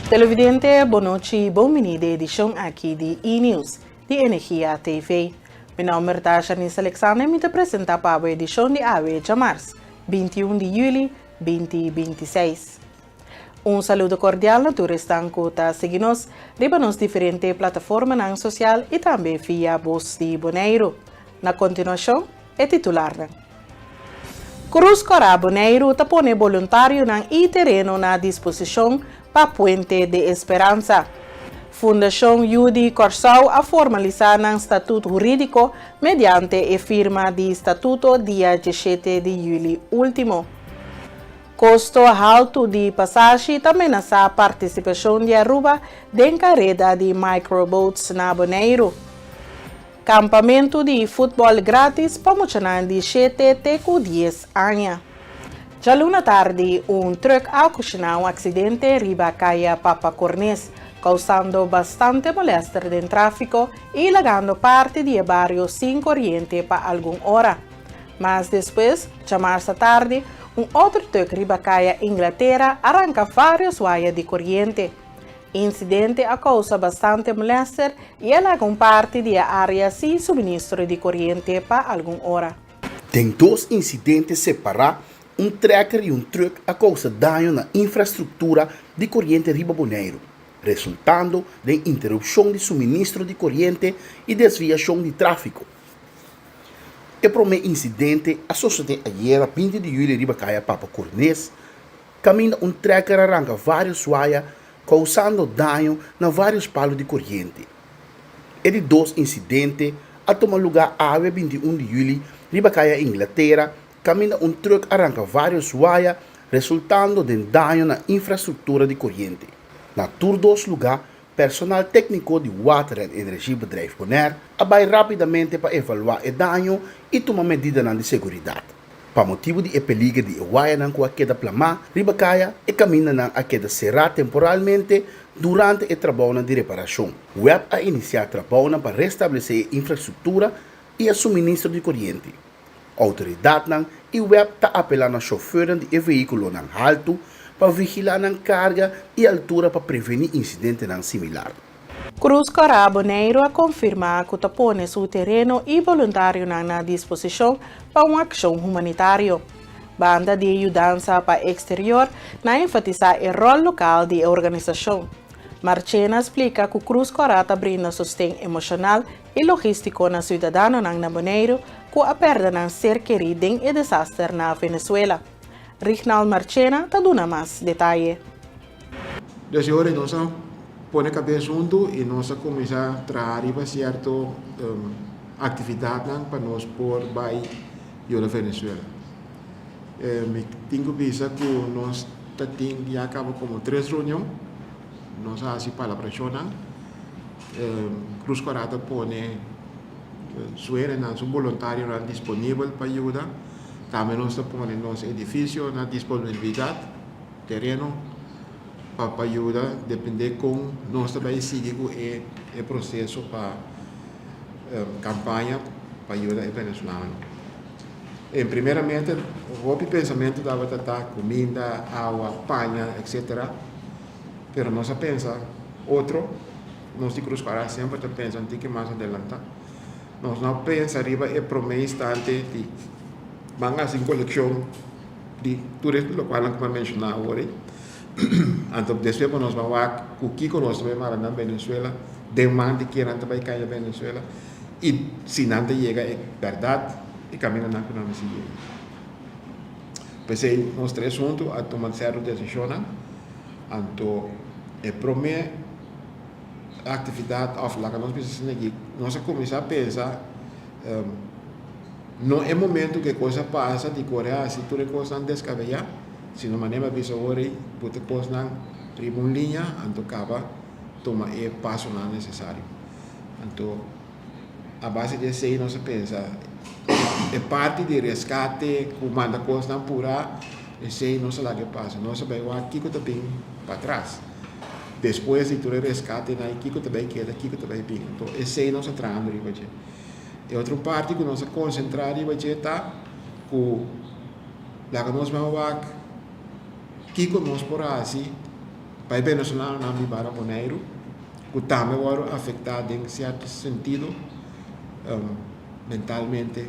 Televidente, bon nochi, bon bini den edishon aki di E-News di Energia TV. Mi nòmber ta Janice Alexander i mi ta presentá pa bo edishon di awe djamars, 21 di yüli 2026. Un saludo kordial na tur esnan ku ta sigui nos riba nos diferente plataformanan sosial i tambe via Bos di Boneiru. Na kontinuashon, e titularnan. Krus Kòrá Boneiru ta pone boluntarionan i tereno na disposishon pa Puente de Esperanza. Fundashon Yu di Kòrsou a formalisá nan statut hurídiko mediante e firma di statuto dia 17 di yüli último. Kosto haltu di pasashi ta menasá partisipashon di Aruba den kareda di microboats na Boneiru. Kampamentu di futbòl grátis pa muchanan di shete te ku dies aña. Djaluna tardi un trùk a okushoná un aksidente riba Kaya Papa Cornes, kousando bastante molèster den tráfiko i lagando parti di e bario sin koriente pa algun ora. Mas despues, djamarsa tardi, un otro trùk riba Kaya Inglatera a ranka vários waya di koriente. Insidente a kousa bastante molèster i a laga un parti di e área sin suministro di koriente pa algun ora. Den dos insidente separá, un trèker i un trùk a kousa daño na infrastruktura di koriente riba Boneiru, resultando den interupshon di suministro di koriente i desviashon di tráfiko. E promé insidente a sosodé ayera 20 di yüli riba Kaya Papa Cornes, Kaminda un trekker a ranka vários waya kousando daño na vários palu di koriente. E di dos insidente a tuma lugá awe 21 di yüli riba Kaya Inglatera kaminda un trùk a ranka vários waya resultando den daño na infrastruktura di koriente. Na tur dos lugá personal tékniko di Water en Energiebedrijf Bonaire a bai rápidamente pa evaluá e daño i tuma medidanan di seguridat. Pa motibu di e peliger di e wayanan ku a keda plamá riba kaya, e kamindanan a keda será temporalmente durante e trabounan di reparashon. Web a inisiá trabounan pa restablesé e infrastruktura i e suministro di koriente. Outoridatnan i web ta apelá na shofèrnan di e vehíkulonan haltu pa vigilá nan karga i altura pa prevení insidentenan similar. Cruz Kòrá Boneiru a konfirmá ku ta pone su tereno i boluntarionan na disposishon pa un akshon humanitario. Banda di e yudansa pa eksterior, nan a enfatisá e ròl lokal di e organisashon. Marchena a splika ku Cruz Kòrá ta brinda sosten emoshonal i logístiko na siudadanonan na Boneiru ku a pèrdè nan ser kerí den e desaster na Venezuela. Rignald Marchena ta duna mas detaye. Desde ora nos a pone kabes huntu i nos a kuminsá traha riba sierto aktividatnan pa nos por bai yuda Venezuela. Mi tin ku bisa ku nos ta tin ya kaba komo tres reunion, nos a hasi palabrashonnan. Cruz Kòrá ta pone su hendenan, su boluntarionan disponibel pa yuda. Tambe nos ta pone nos edifisio na disponibilidat. Tereno pa pa yuda depende kon nos ta bai sigui ku e e proseso pa kampaña pa yuda e venezolano. En primeramente hopi pensamentu tabata ta kuminda, awa, paña etcetera pero nos a pensa otro, nos di Cruz Kòrá semper ta pensa un tiki mas adelantá. Nos no a pensa riba e prome instante di ban hasi un kolekshon. Di tur e lokualnan ku mi a menshoná awor ei. Anto despues ku nos ban wak ku kiko nos ta bai mara nan Venezuela, den man di ken nan ta bai kai na Venezuela i si nan ta yega e bèrdat e kamindanan ku nan mester yega. P'esei nos tres huntu a tuma sierto desishonnan. Anto e promé aktividat òf laga nos bisa asina aki, nos a kuminsá pensa. No e momento ku e kos a pasa di kore hasi tur e kosnan deskabeyá, sino manera mi a bisa awor ei, put e kosnan riba un liña anto kaba tuma e pasonan nesesario. Anto a base di esei nos a pensa e parti di reskate ku manda kosnan purá, esei nos a laga e pasa. Nos a bai wak kiko ta bin patras despues di tur e reskatenan ei, kiko ta bai keda, kiko ta bai bin. Anto esei nos a trahando riba dje. E otro parti ku nos a konsentrá riba dje ta ku laga nos ban wak kiko nos por hasi. Pa e venezolanonan biba na Boneiru ku tambe wòrdu afektá den sierto sentido mentalmente,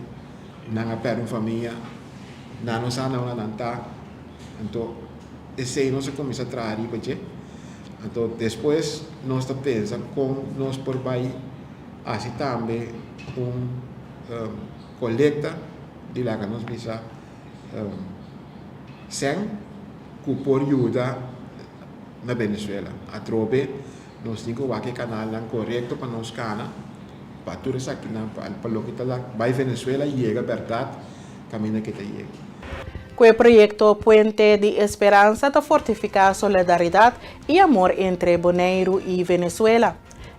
nan a pèrdè un famia, nan no sa na unda nan ta, anto esei nos a kuminsá traha riba dje. Anto despues nos ta pensa kon nos por bai hasi tambe un kolekta di laga nos bisa sèn ku por yuda na Venezuela. Atrobe nos tin ku wak e kanalnan korekto pa nos kana pa tur esakinan pa loke ta bai Venezuela yega bèrdat kaminda ke ta yega. Ku e proyekto Puente di Esperansa ta fortifiká solidaridat i amor entre Boneiru i Venezuela.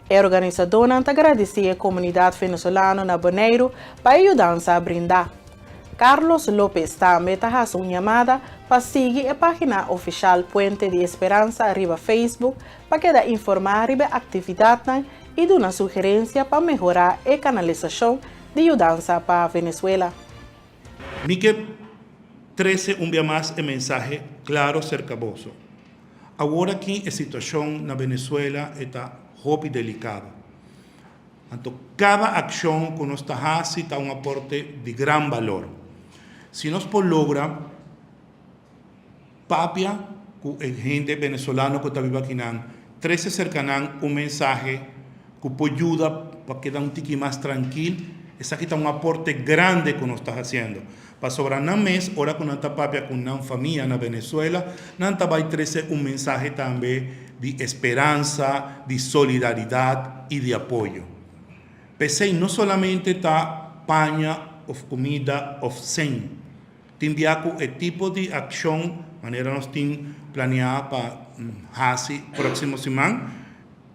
E organisadónan ta gradisí e komunidat venezolano na Boneiru pa e yudansa brindá. Carlos Lopez tambe ta hasi un yamada pa sigui e página ofishal Puente di Esperansa riba Facebook pa keda informá riba e aktividatnan i duna sugerensia pa mehorá e kanalisashon di yudansa pa Venezuela. Mi ke trese un bia mas e mensahe klaro serka boso. Awor aki e situashon na Venezuela e ta hopi delikado. Anto kada akshon ku nos ta hasi ta un aporte di gran balor. Si nos por logra papia ku e hende venezolano ku ta biba akinan, trese serka nan un mensahe ku por yuda pa keda un tiki mas trankil, esaki ta un aporte grande ku nos ta hasiendo. Pasobra nan mes ora ku nan ta papia ku nan famia na Venezuela, nan ta bai trese un mensahe tambe di esperansa, di solidaridat i di apoyo. P'esei no solamente ta paña òf kumida òf sèn. Tin bia ku e tipo di akshon manera nos tin planeá pa hasi próksimo siman,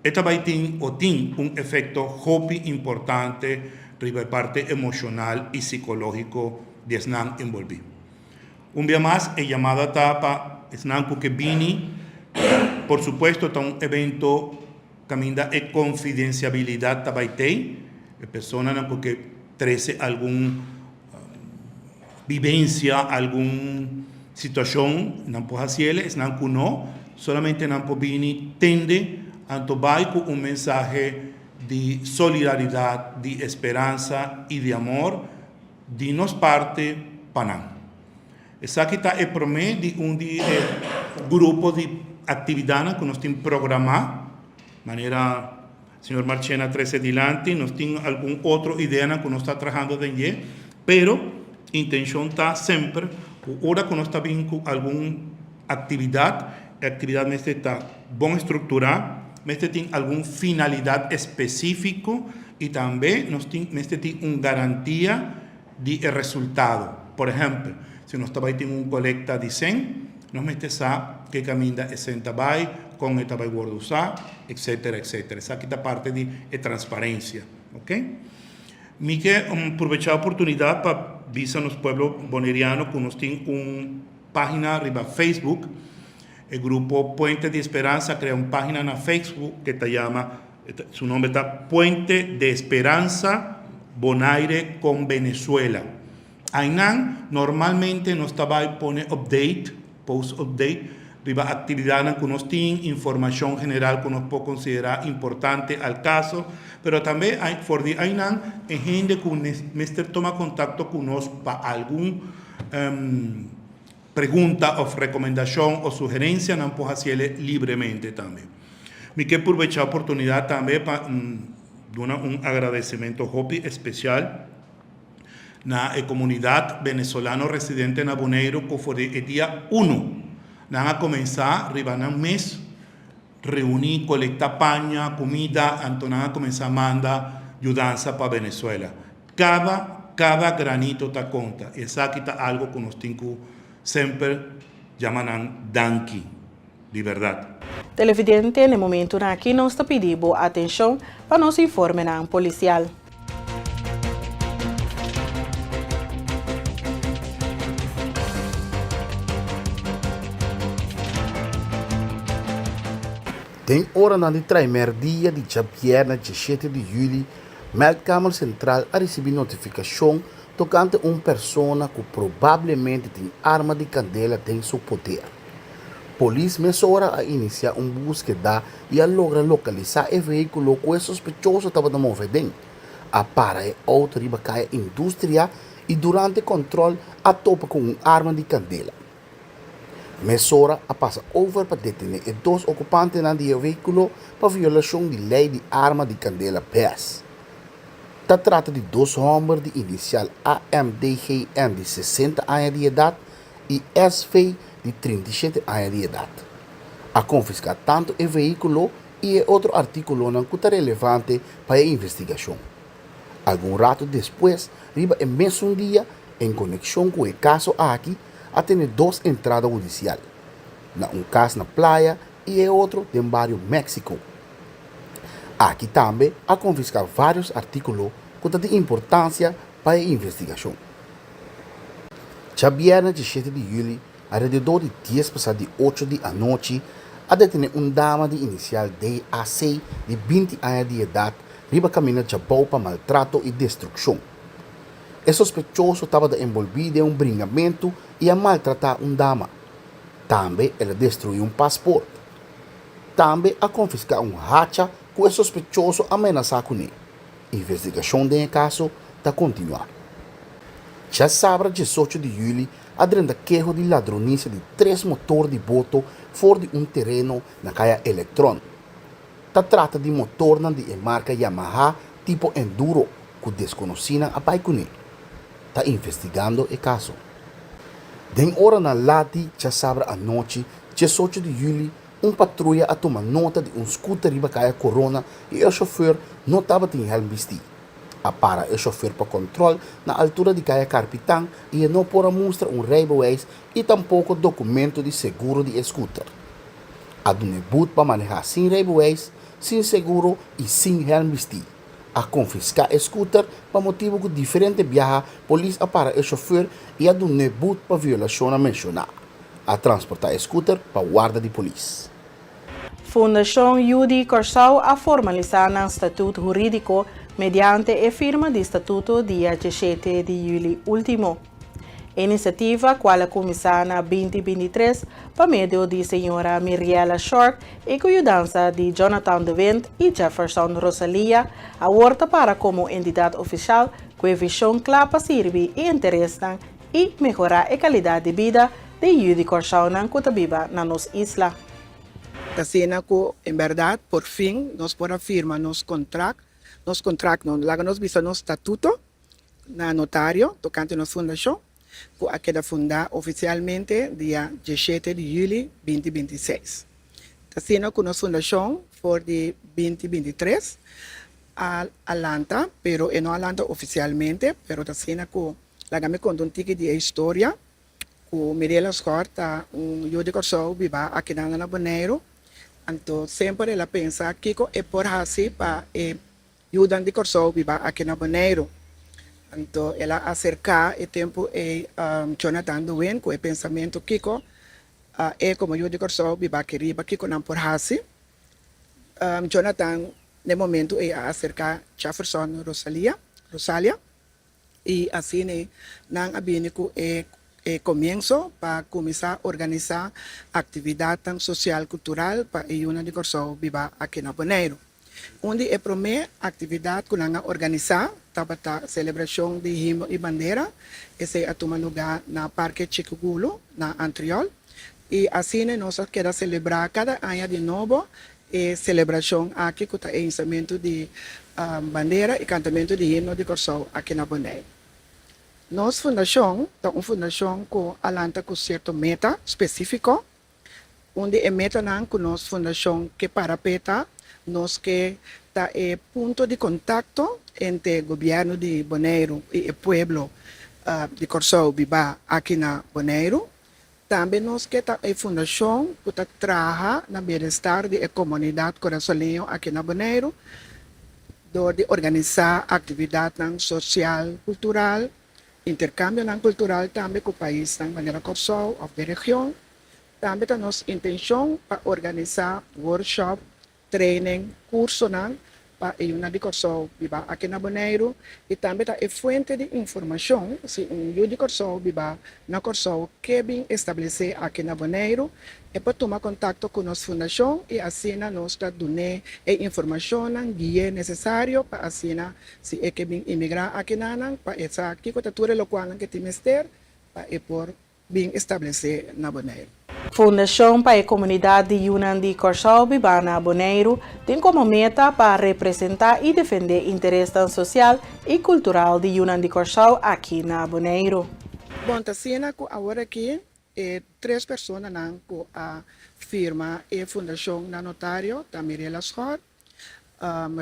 E ta bai tin o tin un efekto hopi importante riba e parte emoshonal i sikológiko di esnan enbolbí. Un bia mas e yamada ta pa esnan ku ke bini. Por supuesto ta un evento kaminda e konfidensiabilidat ta bai tei. E personanan ku ke trese algun bibensia, algun situashon, nan por hasi el, esnan ku no, solamente nan por bini tende, anto bai ku un mensahe di solidaridat, di esperansa i di amor di nos parti pa nan. Esaki ta e promé di un di e grupo di aktividatnan ku nos tin programá, manera Señor Marchena trece dilanti, nos tin algun otro ideanan cu nos ta trahando den dje, pero intencion ta semper cu ora cu nos ta bin cu algun actividad, e actividad mester ta bon estructura, mester tin algun finalidad especifico y tambe nos tin mester tin un garantia di e resultado. Por ehempel, si nos ta bai tin un colecta di cen, nos mester sa ke caminda e cen ta bai, con e ta bai wordo usa, etcetera, etcetera. Esaki ta parte di e transparencia. Ok. Mi ke probecha e oportunidad pa bisa nos pueblo Boneriano cu nos tin un pagina riba Facebook. E grupo Puente di Esperanza a crea un pagina na Facebook ke ta yama Su nomber ta Puente de Esperanza Bonaire con Venezuela. Ainan normalmente nos ta bai pone update, post update, riba actividadnan cu nos tin, informacion general cu nos por considera importante al caso, pero tambe for di ainan e hende cu mester toma contacto cu nos pa algun Pregunta of recomendacion o sugerencia nan por haciele libremente tambe. Mi ke purbecha oportunidad tambe pa duna un agradecimento hopi especial na e comunidad venezolano residente na Boneiru cu for di e dia uno nan a comensa riba nan mes reuni, colecta paña, comida, anto nan a comensa manda yudansa pa Venezuela. Cada, cada granito ta conta y esaki ta algo cu nos tin cu semper yama nan danki, di berdad. Televidente, n'e momentunan aki nos ta pidi bo atencion pa nos informenan policial. Den oranan di traimerdia di djabièrnè diesshete di yüli, Meldkamer Sentral a risibí notifikashon tokante un persona ku probablemente tin arma di kandela den su poder. Polis mesora a inisiá un búskeda i a logra lokalisá e vehíkulo ku e sospechoso tabata move den. A para e outo riba Kaya Industria i durante kòntròl a topa ku un arma di kandela. Mesora a pasa over pa detené e dos okupantenan di e vehíkulo pa violashon di lei di arma di kandela bes. Ta trata di dos hòmber di inisial AMDGN di 60 aña di edat i SV di 37 aña di edat. A konfiská tantu e vehíkulo i e otro artíkulonan ku ta relevante pa e investigashon. Algun ratu despues, riba e mesun dia, en konekshon ku e kaso aki, a tene dos entrada hudisial, na un kas na Playa i e otro den bario Mexico. Aki tambe a konfiská vários artíkulo ku ta di importansia pa e investigashon. Djabièrnè 17 di yüli, alrededor di dies pasá di ocho di anochi, a detené un dama di inisial DAC di 20 aña di edat riba kaminda djabou pa maltrato i destrukshon. E sospechoso tabata enbolbí den un bringamentu i a maltratá un dama. Tambe el a destruí un pasport. Tambe a konfiská un hacha ku e sospechoso a menasá kuné. Investigashon den e kaso ta kontinuá. Djasabra 18 di yüli a drenta keho di ladronisia di tres motor di boto for di un tereno na Kaya Elektron. Ta trata di motornan di e marka Yamaha tipo Enduro ku deskonosínan a bai kuné. Ta investigando e kaso. Den oranan lat di djasabra anochi, 18 di yüli, un patruya a tuma nota di un skuter riba Kaya Korona i e shofùr no tabatin hèlm bistí. A para e shofùr pa kòntròl na altura di Kaya Karpitan i e no por a mustra un reibewijs i tampoko dokumento di seguro di e skuter. A dun'é but pa manehá sin reibewijs, sin seguro i sin hèlm bistí. A konfiská e skuter pa motibu ku diferente biaha polis a para e shofùr i a dun'é but pa violashonnan menshoná. A transportá e skuter pa warda di polis. Fundashon Yu di Kòrsou a formalisá nan statut hurídiko mediante e firma di statuto dia 17 di yüli último. E inisiativa, kual a kuminsá na 2023 pa medio di señora Miriela Short i ku yudansa di Jonathan de Wind i Jefferson Rosalia, awor ta para komo entidat ofisial ku e vishon kla pa sirbi e interesnan i mehorá e kalidat di bida di yu di Kòrsounan ku ta biba na nos isla. Ta asina ku en bèrdat por fin nos por a firma nos kontrakt, nos kontrakt no, laga nos bisa nos statuto na notario tokante nos fundashon ku a keda fundá ofisialmente dia 17 di yüli 2026. Ta asina ku nos fundashon for di 2023 a a lanta, pero e no a lanta ofisialmente, pero ta asina ku laga mi konta un tiki di e historia ku Mirela Schort ta un yu di Kòrsou biba akinan na Boneiru, anto semper el a pensa kiko e por hasi pa e yunan di Kòrsou biba aki na Boneiru. Anto el a aserká e tempu ei Jonathan de Wind ku e pensamentu kiko e komo yu di Kòrsou biba aki riba kiko nan por hasi. Jonathan na e momentu ei a aserká Jefferson Rosalia, Rosalia, i asina nan a bini ku e e komienso pa kuminsá organisá aktividatnan sosial kultural pa e yunan di Kòrsou biba aki na Boneiru. Un di e promé aktividat ku nan a organisá tabata selebrashon di himno i bandera. Esei a tuma lugá na Parke Chikugulu na Antriol i asina nos a keda selebrá kada aña di nobo e selebrashon aki ku ta e hinsamentu di bandera i kantamentu di himno di Kòrsou aki na Boneiru. Nos fundashon ta un fundashon ku a lanta ku sierto meta spesífiko. Un di e metanan ku nos fundashon ke para p'e ta, nos ke ta e punto di kontakto entre gobièrnu di Boneiru i e pueblo di Kòrsou bibá aki na Boneiru. Tambe nos ke ta e fundashon ku ta traha na bienestar di e komunidat kurasoleño aki na Boneiru dor di organisá aktividatnan sosial, kultural, interkambionan kultural tambe ku paisnan manera Kòrsou òf den region. Tambe ta nos intenshon pa organisá workshop, training, kursonan. pa e yunan di Kòrsou biba aki na Boneiru i tambe ta e fuente di informashon si un yu di Kòrsou biba na Kòrsou ke bin establesé aki na Boneiru e por tuma kontakto ku nos fundashon i asina nos ta dun'é e informashonnan gui'é nesesario pa asina si e ke bin imigrá aki nanan pa e sa kiko ta tur e lokualnan ke tin mester pa e por bin establesé na Boneiru. Fundashon pa e Komunidat di Yunan di Kòrsou bibá na Boneiru tin komo meta pa representá i defendé interesnan sosial i kultural di yunan di Kòrsou aki na Boneiru. Bon, ta asina ku awor aki e tres personanan ku a firma e fundashon na notario ta Mirela Schor,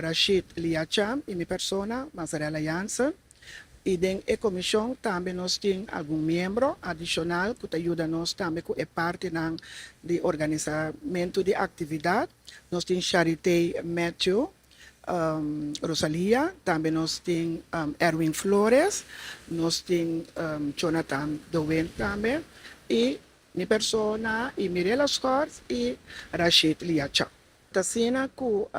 Rashid Liacham i mi persona, Mazarella Jansen. I den e komishon tambe nos tin algun miembro adishonal ku ta yuda nos tambe ku e partinan di organisamentu di aktividat. Nos tin Charité Matthew Rosalia, tambe nos tin Erwin Flores, nos tin Jonathan de Wind tambe i mi persona i Mirela Schors i Rashid Liacham. Ta asina ku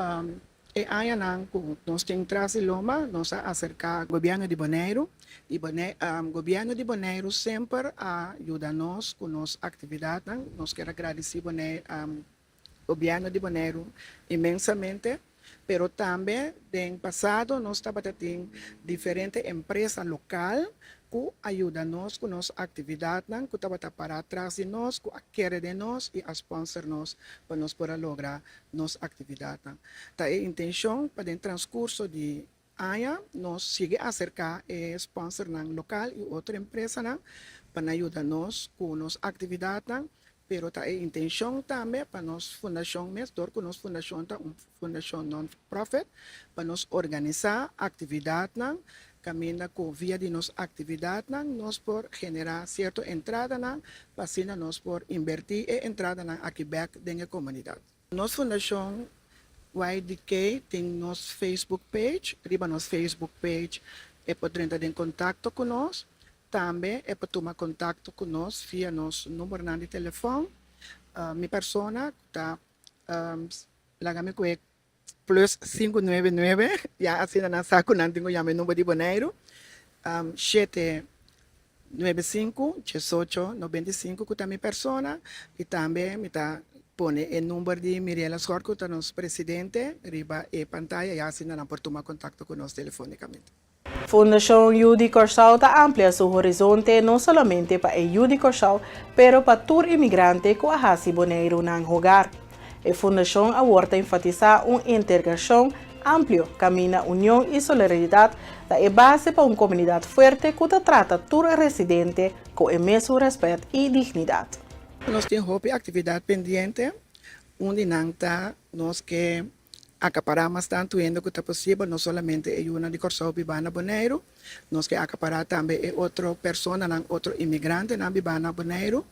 e añanan ku nos tin tras di lomba nos a aserká gobièrnu di Boneiru i gobièrnu di Boneiru semper a yuda nos ku nos aktividatnan. Nos kier a gradisí gobièrnu di Boneiru inmensamente, pero tambe den pasado nos tabata tin diferente empresa lokal ku a yuda nos ku nos aktividatnan, ku tabata pará tras di nos, ku a kere den nos i a sponsor nos pa nos por a logra nos aktividatnan. Ta e intenshon pa den transkurso di aña nos sigui aserká e sponsornan lokal i otro empresanan pa nan yuda nos ku nos aktividatnan, pero ta e intenshon tambe pa nos fundashon mes, dor ku nos fundashon ta un fundashon non-profit, pa nos organisá aktividatnan kaminda ku via di nos aktividatnan nos por generá sierto entradanan pa asina nos por inbertí e entradanan aki bèk den e komunidat. Nos fundashon YDK tin nos Facebook page, riba nos Facebook page e por drenta den kontakto ku nos. Tambe e por tuma kontakto ku nos via nos numbernan di telefòn. Mi persona ku ta laga mi ku e plus sinku nuebe nuebe, ya asina nan sa ku nan tin ku yama e number di Boneiru, shete nuebe sinku diesocho nobenta i sinku ku ta mi persona i tambe mi ta pone e number di Miriela Schort ku ta nos presidente riba e pantaya ya asina nan por tuma kontakto ku nos telefonikamente. Fundashon Yu di Kòrsou ta amplia su horizonte no solamente pa e yu di Kòrsou, pero pa tur imigrante ku a hasi Boneiru nan hogar. E fundashon awor ta enfatisá un integrashon amplio kaminda union i solidaridat ta e base pa un komunidat fuerte ku ta trata tur residente ku e mesun rèspèt i dignidat. Nos tin hopi aktividat pendiente, un di nan ta nos ke Akapará mas tantu hende ku ta posibel, no solamente e yunan di Kòrsou bibá na Boneiru, nos ke akapará tambe e otro personanan, otro imigrantenan bibá na Boneiru.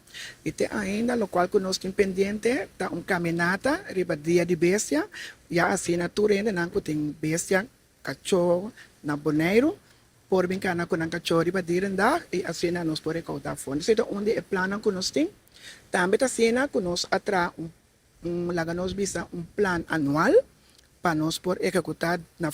I te ainda lokual ku nos tin pendiente ta un kaminata riba Dia di Bestia, ya asina tur hendenan ku tin bestia, kachó, na Boneiru por bin kana ku nan kachó riba Dierendag i asina nos por rekoudá fondo. Esei ta un di e plannan ku nos tin. Tambe ta asina ku nos a traha un Laga nos bisa un plan anual pa nos por ehekutá na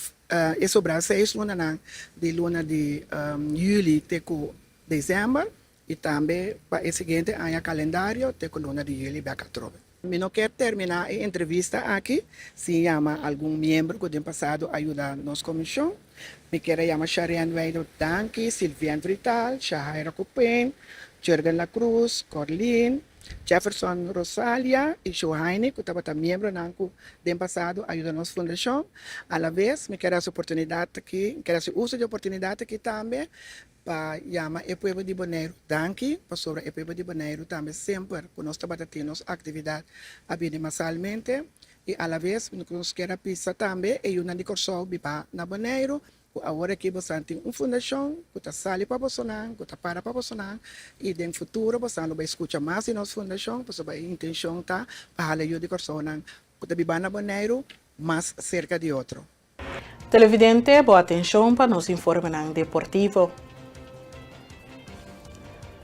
e sobrá seis lunanan di luna di yüli te ku desèmber i tambe pa e siguiente aña kalendario te ku luna di yüli bèk atrobe. Mi no kier terminá e entrevista aki sin yama algun miembro ku den pasado a yuda nos komishon. Mi kier a yama Sharianne Weido danki, Sylviane Vrital, Shahaira Copin, Jurgen La Cruz, Corlin, Jefferson Rosalia i Johaine ku tabata miembronan ku den pasado a yuda nos fundashon. Alabes mi kier hasi oportunidat aki, mi kier hasi uso di oportunidat aki tambe pa yama e pueblo di Boneiru danki pasobra e pueblo di Boneiru tambe semper ku nos tabata tin nos aktividat a bini masalmente i alabes nos kier a pisa tambe e yunan di Kòrsou biba na Boneiru Ku awor aki bosan tin un fundashon ku ta sali pa bosonan, ku ta para pa bosonan, i den futuro bosan lo bai skucha mas di nos fundashon, pasobra e intenshon ta pa hala yu di Kòrsounan ku ta biba na Boneiru mas serka di otro. Televidente, bo atenshon pa nos informenan deportivo.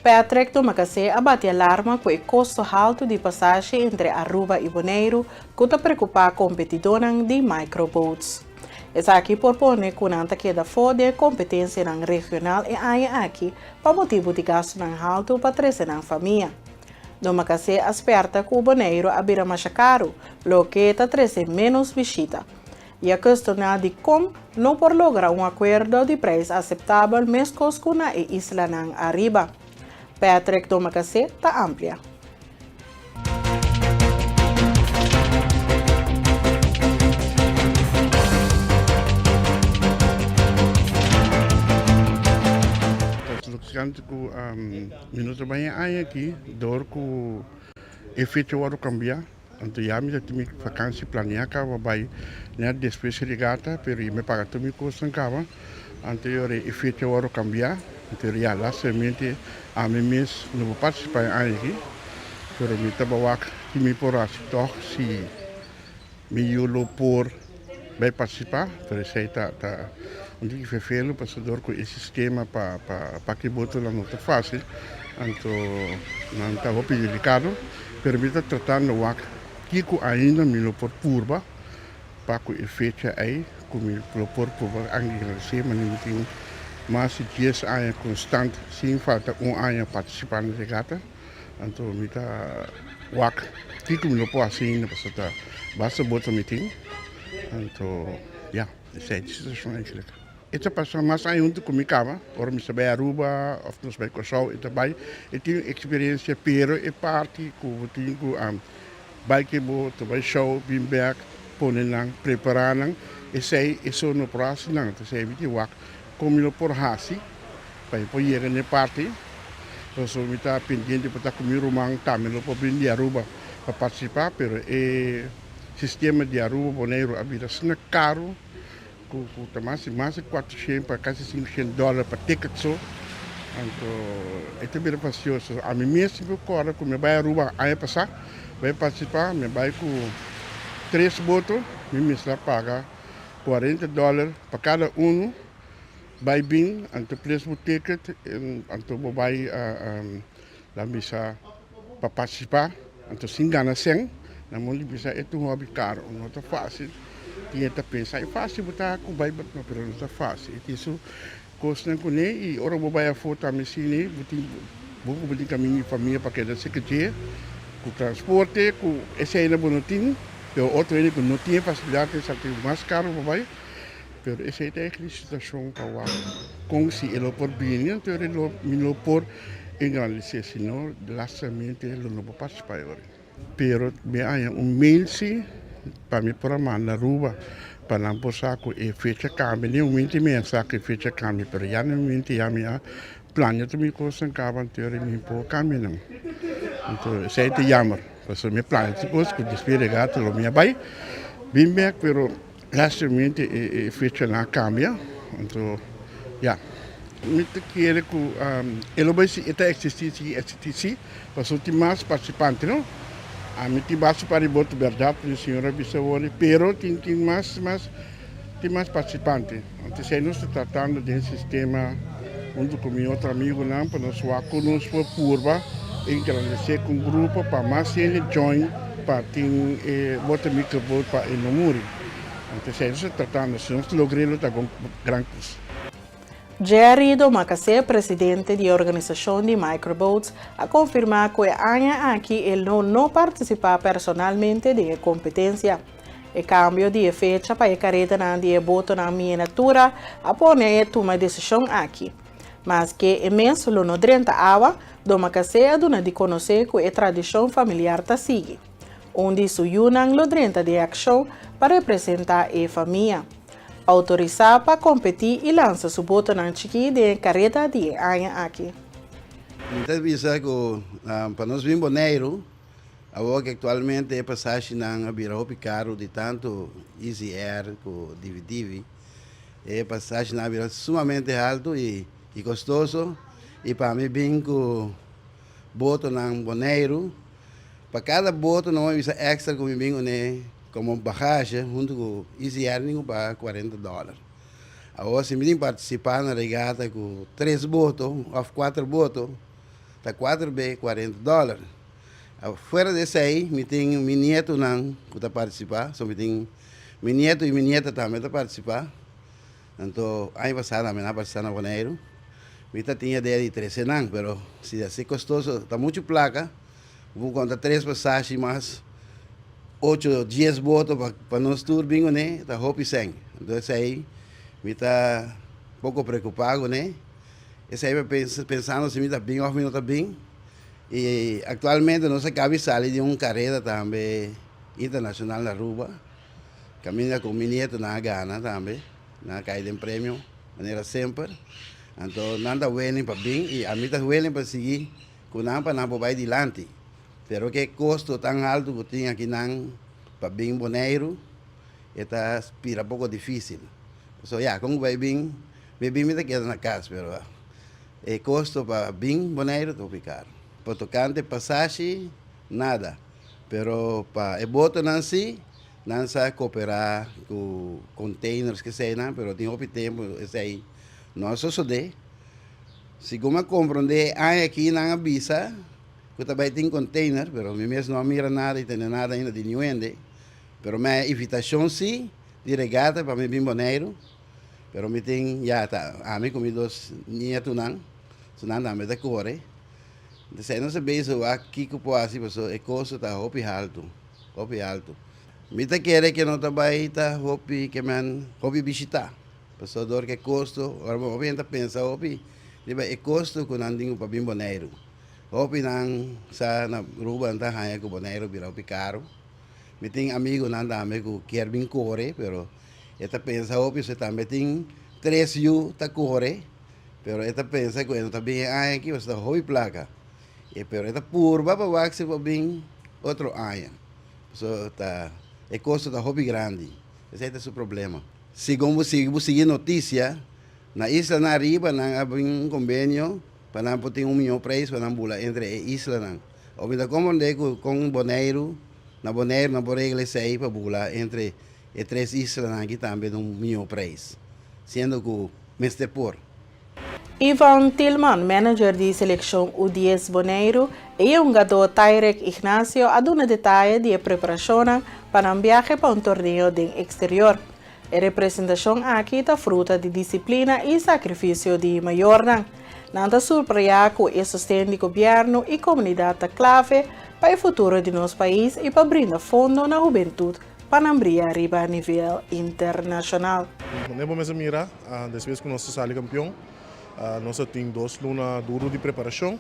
Patrick Domacassé a bati alarma ku e kosto haltu di pasashi entre Aruba i Boneiru ku ta preokupá kompetidónan di microboats. Esaki por pone ku nan ta keda for di e kompetensianan regional e aña aki pa motibu di gastunan haltu pa trese nan famia. Domacassé a spèrta ku Boneiru a bira masha karu, loke ta trese ménos bishita. I a kuestioná dikon no por logra un akuerdo di preis aseptabel meskos ku na e islanan ariba. Patrick Domacassé ta amplia. Ta frustrante ku mi no ta bai e aña aki dor ku e fecha wòrdu kambiá. Anto ya mi ta tin mi vakansi planeá kaba bai nèt despues e regata pero mi a paga tur mi kosnan kaba. Anto e ora e fecha wòrdu kambiá. Anto ya lastimamente ami mes no por partisipá e aña aki pero mi ta wak ki mi por hasi tòg si mi yu lo por bai partisipá pero esei ta ta un tiki ferfelu pasobra dor ku e sistema pa pa paki botonan no ta fásil anto nan ta hopi delikado pero mi ta tratando wak kiko ainda mi lo por purba pa ku e fecha ei ku mi lo por purba angelesé manera mi tin mas di dies aña konstant sin falta un aña partisipá na regata anto mi ta wak kiko mi lo por hasi ainda pasobra ta basta boto mi tin anto ya esei ta e situashon eigentlik. E ta pasa mas aña huntu ku mi kaba ora mi ta bai Aruba òf nos bai Kòrsou e ta bai e tin un eksperensia pero e parti ku bo tin ku Bai ke bo ta bai show, bin bek, pone nan, prepara nan, esei eso no por hasi nan, ta esei mi tin wak kon mi lo por hasi pa mi por yega n'e parti, pasobra mi ta pendiente por ta ku mi ruman tambe lo por bin di Aruba pa partisipa, pero e sistema di Aruba Boneiru a bira asina karu Ku ku ta mas mas di kuatroshen pa kasi sinkoshen dòler pa ticket so. Anto e ta bira fastioso. Ami mes tin ku kòrda ku mi a bai Aruba aña pasá bai partisipá, mi a bai ku tres boto, mi mester a paga kuarenta dòler pa kada unu bai bin, anto ples bo ticket anto bo bai nan bisa pa partisipá, anto sin gana sèn, nan mon di bisa e ta un hòbi karo, no ta fásil. Tin e ta pensa e fásil bo ta ku bai no, pero no ta fásil. E tin su kosnan kuné i ora bo bai afó tambe asina bo tin bo ku bo tin kaminda di famia pa keda serka dje ku transporte ku eseinan bo no tin, pero otro hende ku no tin e fasilidat esaki mas karo pa bai. Pero esei ta e situashon pa wak kon si e lo por bini anto e lo mi lo por engrandesé si no lastimamente lo no por partisipá e ora. Pero mi a haña un mail si pa mi por a manda Aruba pa nan por sa ku e fecha kambia. Ni momento mi a sa ku e fecha kambia pero ya na momento ya mi a plania tur mi kosnan kaba anto e ora mi por kambia nan. Anto esei ta yammer pasobra mi a plania tur kos ku despues regata lo mi a bai bin bek pero. Lastimamente e fechanan a cambia, anto ya. Mi ta kere cu e lo bay si e ta existi, sigui existi si, pasobra tin mas participante no. Ami tin basta pa riba otro berdad, mi señor a bisa awor, pero tin tin mas mas tin mas participante. Anto esey nos ta tratando den sistema hunto cu mi otro amigonan pa nos wak con nos por purba engrandece cu un grupo pa mas hende join. Pa tin e bote microboat pa e no muri. Anto esei nos ta tratando. Si nos logr'é lo ta gon gran kos. Jerry Domacassé, presidente di e organisashon di microboats, a konfirmá ku e aña aki e lo no partisipá personalmente den e kompetensia. E kambio di e fecha pa e karedanan di e botonan miniatura a pone e tuma e desishon aki. Maske e mes lo no drenta awa, Domacassé a duna di konosé ku e tradishon familiar ta sigui. Un di su yunan lo drenta di e akshon pa representá e famia. Outorisá pa kompetí i lansa su botonan chikí den e kareda di e aña aki. Mi ta bisa ku pa nos bin Boneiru, awor ku aktualmente e pasashinan a bira hopi karu di tantu Easy Air ku Divi Divi, E pasashinan a bira sumamente haltu i kostoso i pa mi bin ku botonan Boneiru, pa kada boto nan a bisa èkstra ku mi bin kuné komo bagashe huntu ku Easy Air mi tin ku paga kuarenta dòler. Awor si mi tin partisipá na regata ku tres boto òf kuater boto ta kuater be kuarenta dòler. Fuera di esei mi tin mi nietonan ku ta partisipá, so mi tin. Mi nieto i mi nieta tambe ta partisipá. Anto aña pasá tambe nan a partisipá na Boneiru. Mi ta tin idea di trese nan, pero si ta así kostoso, ta muchu plaka. Bo por konta tres pasashi mas ocho, dies boto pa nos tur bin kuné, ta hopi sèn. Anto esei mi ta poko preokupá kuné. Esei mi pensando si mi ta bin òf mi no ta bin. I aktualmente nos a kabi sali di un kareda tambe internashonal na Aruba, kaminda ku mi nietonan a gana tambe, nan a kai den premio manera semper. Anto nan ta willing pa bin i ami ta willing pa sigui ku nan pa nan por bai dilanti. Pero ke kosto tan haltu ku tin akinan pa bin Boneiru e ta bira poko difisil. Pasobra ya, kon ku bai bin, mi bin mi ta keda na kas pero E kosto pa bin Boneiru ta hopi karu. Pa tokante pasashi, nada. Pero pa e botonan si, nan sa koperá ku containers keseinan, pero tin hopi tempu esei no a sosodé. Segun mi a komprondé e aña aki nan a bisa ku ta bai tin container, pero mi mes no a mira nada i tende nada ainda di niun hende. Pero mi a invitashon si di regata pa mi bin Boneiru. Pero mi tin ya ta ami ku mi dos nietunan, so nan tambe ta kore. Entonces nos a bezig wak kiko por hasi pasobra e kosto ta hopi haltu, hopi haltu. Mi ta kere ke no ta bai ta hopi ke men hopi bishita, pasobra dor ke kosto, ora hopi hende ta pensa hopi riba e kosto ku nan tin pa bin Boneiru. Hopi nan sa na Aruba nan ta haña ku Boneiru bira hopi karu. Mi tin amigunan tambe ku kier bin kore pero E ta pensa hopi su tambe tin tres yu ta kore pero e ta pensa ku e no ta bin e aña aki pasobra ta hopi plaka e pero e ta purba pa wak si por bin otro aña pasobra ta e kosto ta hopi grandi esei ta su problema. Segun bo sigui bo sigui notisia na islanan ariba nan a bin un kombenio pa nan por tin un mihó preis pa nan bula entre e islanan. Obi mi ta komprende ku kon Boneiru na Boneiru nan por regla esei pa bula entre E tres islanan aki tambe ta un mihó preis, siendo ku mester por. Ivan Tilman, manager di selekshon U dies Boneiru, i e hungadó Tyrek Ignacio a duna detaye di e preparashonnan pa nan biahe pa un torneo den eksterior. E representashon aki ta fruta di disiplina i sakrifisio di mayornan. Nan ta surprayá ku e sosten di gobièrnu i komunidat ta klave pa e futuro di nos pais i pa brinda fondo na hubentut pa nan bria riba nivel internashonal. Manera bo mester mira, despues ku nos a sali kampion, nos a tin dos luna duru di preparashon.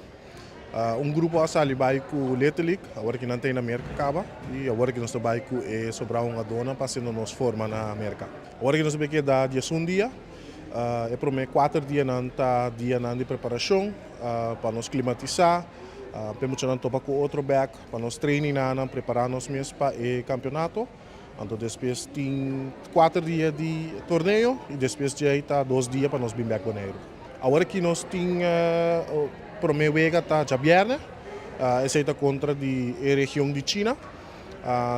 Un grupo a sali bai ku Little League, awor ki nan ta na Merka kaba, i awor ki nos ta bai ku e sobrá hungadónan pa asina nos forma na Merka. Awor ki nos a bai keda diesun dia, e promé kuater dianan ta dianan di preparashon pa nos klimatisá, pa e muchanan topa ku otro bèk. Pa nos trainingnan prepará nos mes pa e kampeonato. Anto despues tin kuater dia di torneo i despues djei ta dos dia pa nos bin bèk Boneiru. Awor aki nos tin promé wega ta djabièrnè, esei ta kontra di e region di China.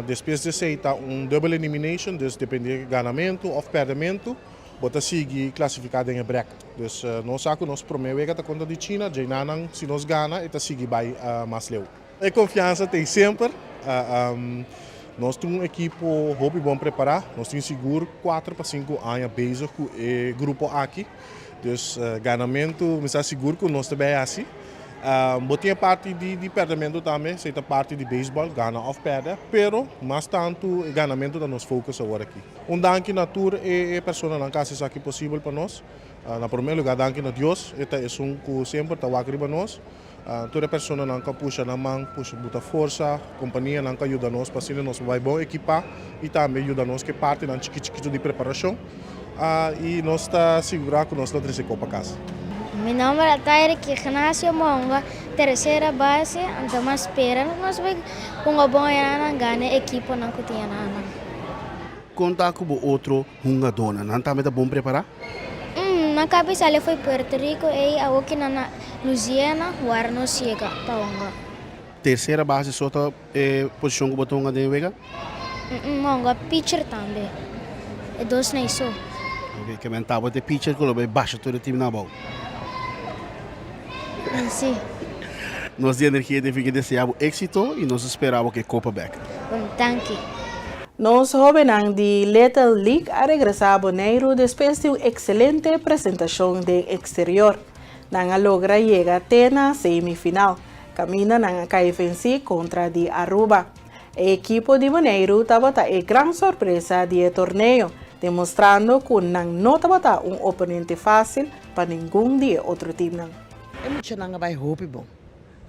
Despues di esei ta un dubbel elimination, dus depende ganamentu òf pèrdèmentu bo ta sigui klasifiká den e brèket. Dus nos sa ku nos promé wega ta kontra di China, djeinanan si nos gana e ta sigui bai mas leu. E konfiansa ta ei semper. Nos tin un ekipo hopi bon prepará. Nos tin sigur kuater pa sinku aña bezig ku e grupo aki. Dus ganamentu mi sa sigur ku nos ta bai hasi. Bo tin e parti di pèrdèmentu tambe, esei ta parti di beisbòl, gana òf pèrdè, pero mas tantu e ganamentu ta nos focus awor aki. Un danki na tur e personanan ku a hasi esaki posibel pa nos. Na promé lugá danki na Dios, e ta esun ku semper ta wak riba nos. Tur e personanan ku a pusha nan man, pusha buta forsa, kompanianan ku a yuda nos pa asina nos por bai bon ekipá i tambe yuda nos ku e partinan chikit chikitu di preparashon. I nos ta sigurá ku nos lo trese kopa kas. Mi nomber ta Tyrick Ignacio Monga, tercera base, anto mas spera nos bai hunga bon enanan gana e ekiponan ku tin enanan. Kon ta ku bo otro hungadónan? Nan tambe ta bon prepará? Nan kabi sali fo'i Puerto Rico ei awor ki nan na Louisiana wara nos yega pa hunga. Tercera base so ta e posishon ku bo ta hunga den e wega? Mi hunga pitcher tambe, e dos na ei so. Ok, ke men tabata e pitcher ku lo bai basha tur e tim nan abou? Si. Nos di Energia TV ke desea bo éksito i nos ta spera bo ke kopa bèk. Bon, danki. Nos hóbennan di Little League a regresá Boneiru despues di un ekselente presentashon den eksterior. Nan a logra yega te na semifinal, kaminda nan a kai vensí kontra di Aruba. E ekipo di Boneiru tabata e gran sorpresa di e torneo, demostrando ku nan no tabata un oponente fásil pa ningun di e otro timnan. E muchanan a bai hopi bon.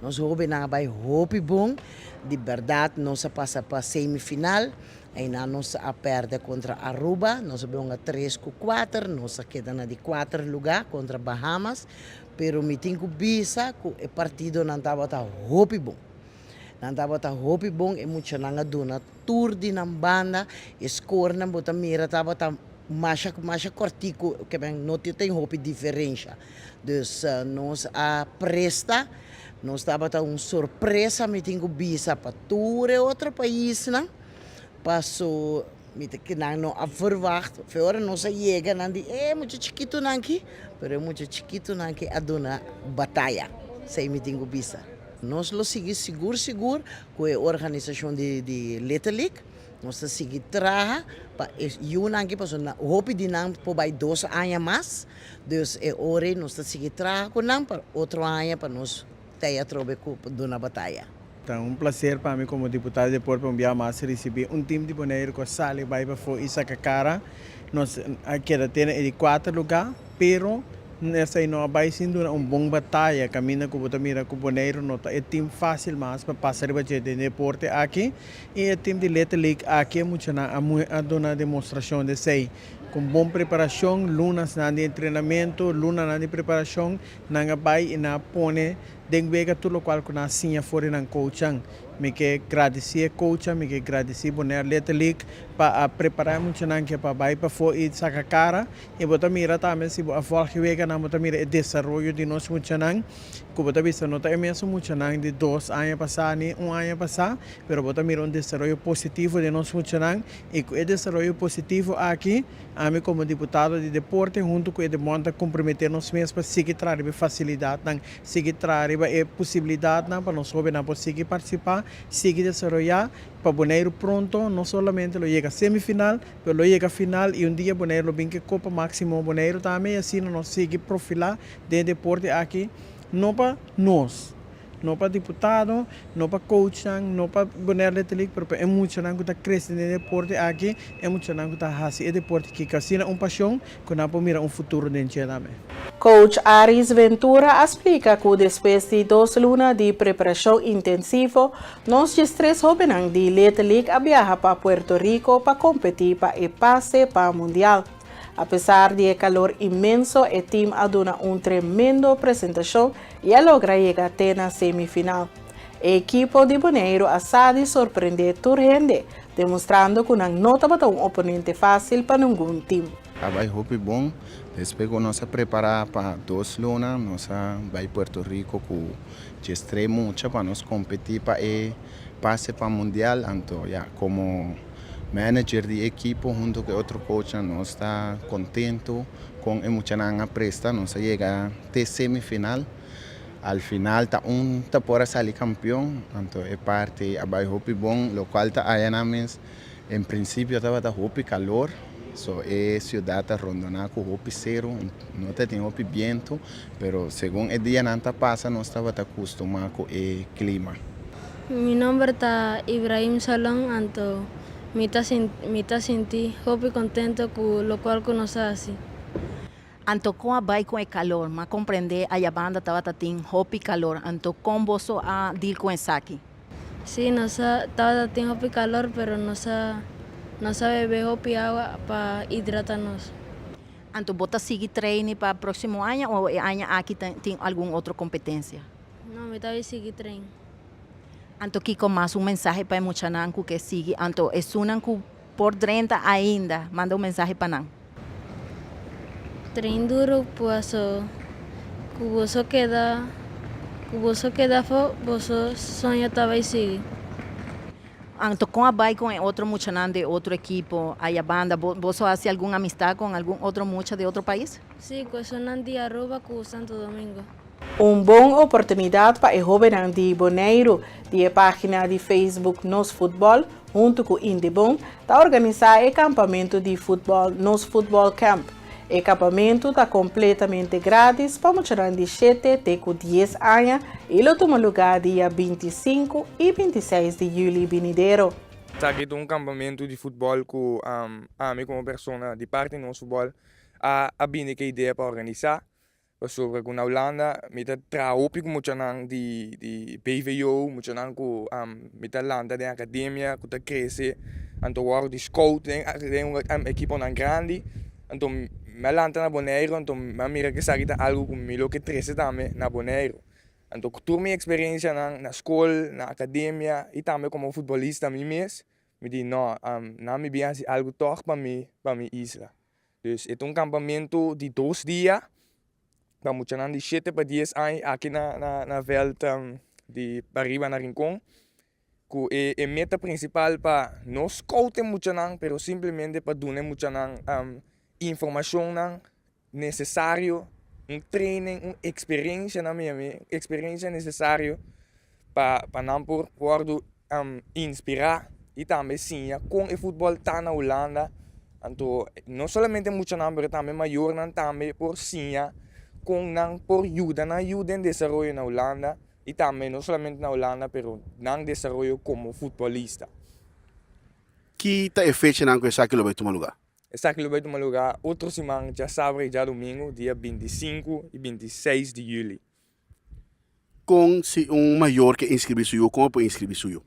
Nos hobennan a bai hopi bon. Di bèrdat nos a pasa pa semifinal. Einan nos a pèrdè kontra Aruba. Nos a hunga tres ku kuater. Nos a keda na di kuater lugá kontra Bahamas. Pero mi tin ku bisa ku e partidonan tabata hopi bon. Nan tabata hopi bon. E muchanan a duna tur di nan banda. E skornan bo ta mira tabata masha masha kòrtiku ke men no tin hopi diferensha. Dus nos a presta, nos tabata un sorpresa mi tin ku bisa pa tur e otro paisnan, paso mi ta nan no a verwacht, fe ora nos a yega nan di e mucha chikitunan aki, pero e mucha chikitunan aki a duna bataya, esei mi tin ku bisa. Nos lo sigui sigur sigur ku e organisashon di di Little League. Nos ta sigui traha pa e yunan aki pasobra hopi di nan por bai dos aña mas. Dus e ora ei nos ta sigui traha ku nan pa otro aña pa nos tei atrobe ku duna bataya. Ta un placer pa mi como diputado di deporte pa un bia mas ricibi un team di Boneiru cu a sali bay pafo y saca cara. Nos a keda te na e di cuater lugar, pero esey no a bay sin duna un bon bataya caminda cu bo ta mira cu Boneiru no ta e team facil mas pa pasa riba dje den deporte aki y e team di Little League aki e muchanan a duna demostracion di esey. Ku bon preparashon, lunasnan di entrenamentu, lunanan di preparashon, nan a bai i nan a pone den wega tur lokual ku nan a siña for di nan kouchan. Mi ke gradisí e kouchan, mi ke gradisí Bonaire Little League pa a prepará e muchanan ke pa bai pafó i saka kara. I bo ta mira tambe si bo a vòlg e weganan bo ta mira e desaroyo di nos muchanan ku bo ta bisa no ta e mesun muchanan di dos aña pasá ni un aña pasá, pero bo ta mira un desaroyo positivo den nos muchanan. I ku e desaroyo positivo aki, ami komo diputado di deporte huntu ku e demon ta komprometé nos mes pa sigui traha riba e fasilidatnan, sigui traha riba e posibilidatnan pa nos hóbennan por sigui partisipá, sigui desaroyá pa Boneiru pronto no solamente lo yega semifinal, pero lo yega final i un dia Boneiru lo bin ku e Kopa Máksimo Boneiru tambe i asina nos sigui profilá den e deporte aki no pa nos. No pa diputado, no pa coachnan, no pa Bonaire Little League, pero pa e muchanan ku ta krese den e deporte aki, e muchanan ku ta hasi e deporte aki ku asina un pasion ku nan por mira un futuro den dje tambe. Coach Aris Ventura a splika ku despues di dos luna di preparashon intensivo, nos diestres hóbennan di Little League a biaha pa Puerto Rico pa kompetí pa e pase pa Mundial. Apesar di e kalor inmenso e team a duna un tremendo presentashon i a logra yega te na semifinal. E ekipo di Boneiru a sa di sorprendé tur hende, demostrando ku nan no tabata un oponente fásil pa ningun team. A bai hopi bon. Despues ku nos a prepará pa dos luna, nos a bai Puerto Rico ku djestres mucha pa nos kompetí pa e pase pa mundial. Anto ya, komo Manager di ekipo hunto ku e otro coachnan nos ta contento con e muchanan a presta. Nos a yega te semifinal. Al final ta un ta por a sali campeon, anto e parti a bay hopi bon, locual ta aya nan mes. En principio tabata hopi calor, so e ciudad ta rondona cu hopi cero, no ta tin hopi biento, pero segun e dianan ta pasa nos tabata custuma cu e clima. Mi nomber ta Ibrahim Salon anto mi ta mi ta sinti hopi contento cu locual cu nos a haci. Anto con a bay con e calor? M'a comprende aya banda tabata tin hopi calor, anto con boso a deal con esaki? Si, nos a tabata tin hopi calor pero nos a nos a bebe hopi awa pa hidrata nos. Anto bo ta sigui traini pa proximo aña o e aña aki tin algun otro competencia? No, mi ta bay sigui train. Anto kiko mas un mensahe pa e muchanan ku ke sigui? Anto esunnan ku por drenta ainda, manda un mensahe pa nan. Train duro paso ku boso keda ku boso keda afó boso soño ta bay sigui. Anto kon a bay kon e otro muchanan di otro ekipo aya banda? Boso a hasi algun amistad kon algun otro mucha di otro pais? Si, ku esunnan di Aruba ku Santo Domingo. Un bon oportunidat pa e hóbennan di Boneiru di e página di Facebook Nos Futbòl huntu ku Indebon ta organisá e kampamentu di futbòl Nos Futbòl Camp. E kampamentu ta kompletamente grátis pa muchanan di shete te ku dies aña i lo tuma lugá dia 25 i 26 di yüli binidero. Esaki ta un kampamentu di futbòl ku ami komo persona di parti Nos Futbòl a bini ku e idea pa organisá. Pasobra ku na Hulanda mi ta traha hopi ku muchanan di di BVO, muchanan ku mi ta lanta den akademia ku ta krese anto wòrdu di scout den den un ekiponan grandi. Anto mi a lanta na Boneiru anto mi a mira ku esaki ta algu ku mi lo ke trese tambe na Boneiru. Anto ku tur mi eksperensianan na skol, na akademia i tambe komo futbolista mi mes, mi di no, nan mi bin hasi algu tòg pa mi pa mi isla. Dus e ta un kampamentu di dos dia pa muchanan di shete pa dies aña aki na na na vèlt di pariba na Rincon ku e e meta prinsipal pa no scout e muchanan pero simplemente pa duna e muchanan informashonnan nesesario un training un eksperensia nan mi yam'é eksperensia nesesario pa pa nan por wòrdu inspirá i tambe siña kon e futbòl ta na Hulanda. Anto no solamente muchanan pero tambe mayornan tambe por siña kon nan por yuda nan yu den desaroyo na Hulanda i tambe no solamente na Hulanda pero nan desaroyo komo futbolista. Ki ta e fechanan ku esaki lo bai tuma lugá? Esaki lo bai tuma lugá otro siman djasabra i djadumingu dia 25 i 26 di yüli. Kon si un mayor ke inskribí su yu, kon e por inskribí su yu?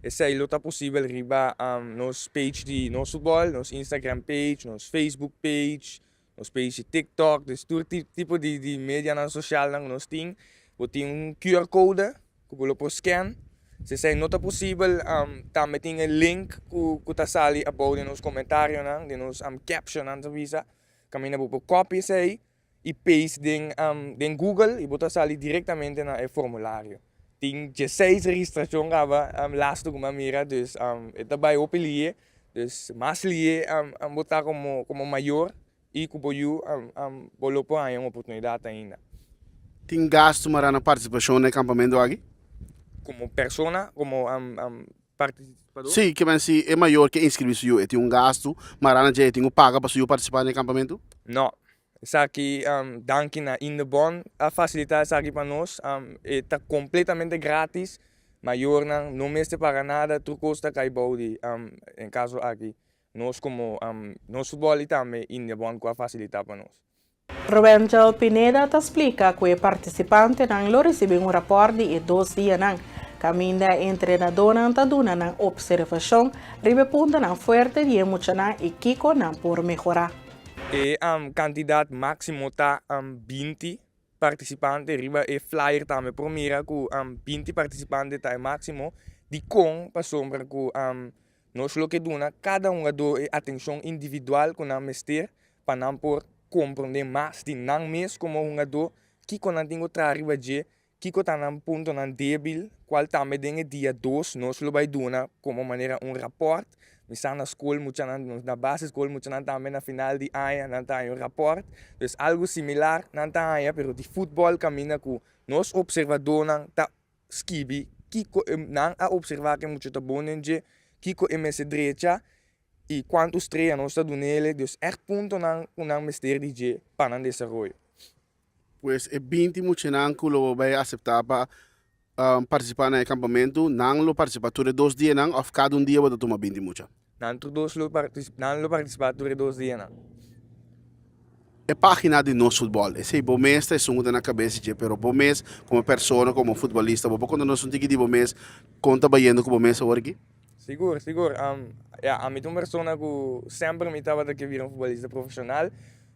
Esei lo ta posibel riba nos page di Nos Futbol, nos Instagram page, nos Facebook page, nos page di TikTok, dus tur tipo di medianan sosialnan ku nos tin. Bo tin un QR code ku bo lo por scan. Si esei no ta posibel, tambe tin e link ku ta sali abou den nos komentarionan, den nos captionnan ta bisa, kaminda bo por copy esei i paste den den Google i bo ta sali direktamente na e formulario. Tin dieseis registrashon kaba lastu ku mi a mira, dus e ta bai hopi lihe, dus mas lihe bo ta komo komo mayor i ku bo yu bo lo por haña un oportunidat ainda. Tin gastu mará na partisipashon na e kampamentu aki? Komo persona, komo partisipadó? Sí, ke men si e mayor ke inskribí su yu e tin un gastu mará na dje e tin ku paga pa su yu partisipá na e kampamentu? No, Esaki danki na Indebon a fasilitá esaki pa nos. E ta kompletamente gratis. Mayornan no mester paga nada, tur kos ta kai bou di en kaso aki nos komo nos futbòl i tambe Indebon ku a fasilitá pa nos. Rowendjel Pineda ta splika ku e partisipantenan lo risibí un rapòrt di e dos dianan, kaminda e entrenadónan ta duna nan opservashon riba e puntonan fuerte di e muchanan i kiko nan por mehorá. E kantidat máksimo ta 20 partisipante. Riba e flyer tambe por mira ku 20 partisipante ta e máksimo. Dikon? Pasobra ku nos lo ke duna kada hungadó e atenshon individual ku nan mester pa nan por komprondé mas di nan mes komo hungadó, kiko nan tin ku traha riba dje Kiko ta nan puntonan débil, kual tambe den e dia dos nos lo bai duna komo manera un rapòrt. Mi sa na skol muchanan, na basisskol muchanan tambe na final di aña nan ta haña un rapòrt. Dus algu similar nan ta haña, pero di futbòl kaminda ku nos opservadónan ta skibi kiko e nan a opservá ku e mucha ta bon den dje, kiko e mester drecha i kuantu strea nos ta dun'el. Dus ègt puntonan ku nan mester di dje pa nan desaroyo. Pues e 20 muchanan ku lo bai aseptá pa partisipá na e kampamentu, nan lo partisipá tur e dos dianan òf kada un dia bo ta tuma 20 mucha? Nan tur dos lo nan lo partisipá tur e dos dianan. E página di Nos Futbòl, esei bo mes ta esun ku ta na kabes di dje, pero bo mes komo persona, komo futbolista, bo por konta nos un tiki di bo mes kon ta bayendo ku bo mes awor aki? Sigur, sigur. Ya, ami ta un persona ku semper mi tabata ke bira un futbolista profeshonal.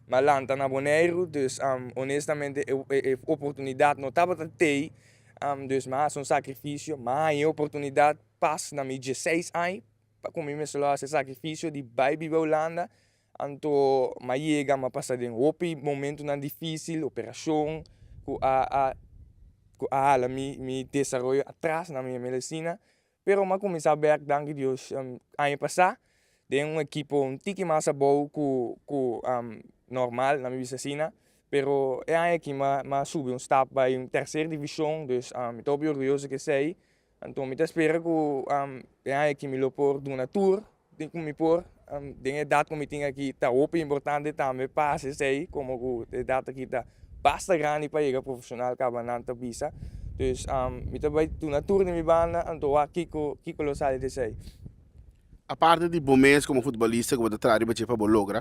Mi a lanta na Boneiru, dus honestamente e e oportunidat no tabata tei. Dus mi a hasi un sakrifisio, mi a haña e oportunidat pas na mi dieseis aña pa ku mi mester lo hasi e sakrifisio di bai biba Hulanda. Anto mi a yega, mi a pasa den hopi momentunan difísil, operashon ku a a ku a hala mi mi desaroyo atras na mi medisina. Pero m'a kuminsá bèk danki Dios aña pasá den un ekipo un tiki mas abou ku ku normal, na mi bisa asina. Pero e aña aki m'a subi un stap bai un tercer division, dus mi ta hopi orguyoso ku esei. Anto mi ta spera ku e aña aki mi lo por duna tur den ku mi por. Den e edat ku mi tin aki ta hopi importante tambe pa hasi esei, komo ku e edat aki ta basta grandi pa yega profesional kaba nan ta bisa. Dus mi ta bai duna tur di mi banda, anto wak kiko kiko lo sali di esei. Aparte di bo mes komo futbolista ku bo ta traha riba dje pa bo logra,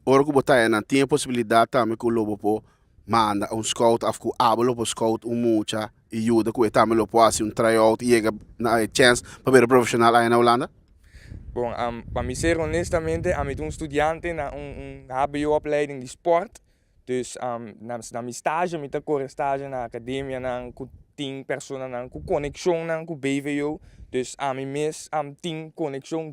ora ku bo ta nan tin e posibilidat tambe ku lo bo por manda un scout òf ku abo lo por scout un mucha i yuda ku e tambe lo por hasi un tryout i yega na e chèns pa bira profeshonal aya na Hulanda? Bon, pa mi ser honestamente ami ta un studiante na un hbo-opleiding di sport. Dus na mi stage mi ta kore stage na akademianan ku tin personanan ku konekshonnan ku BVO. Dus ami mes tin konekshon.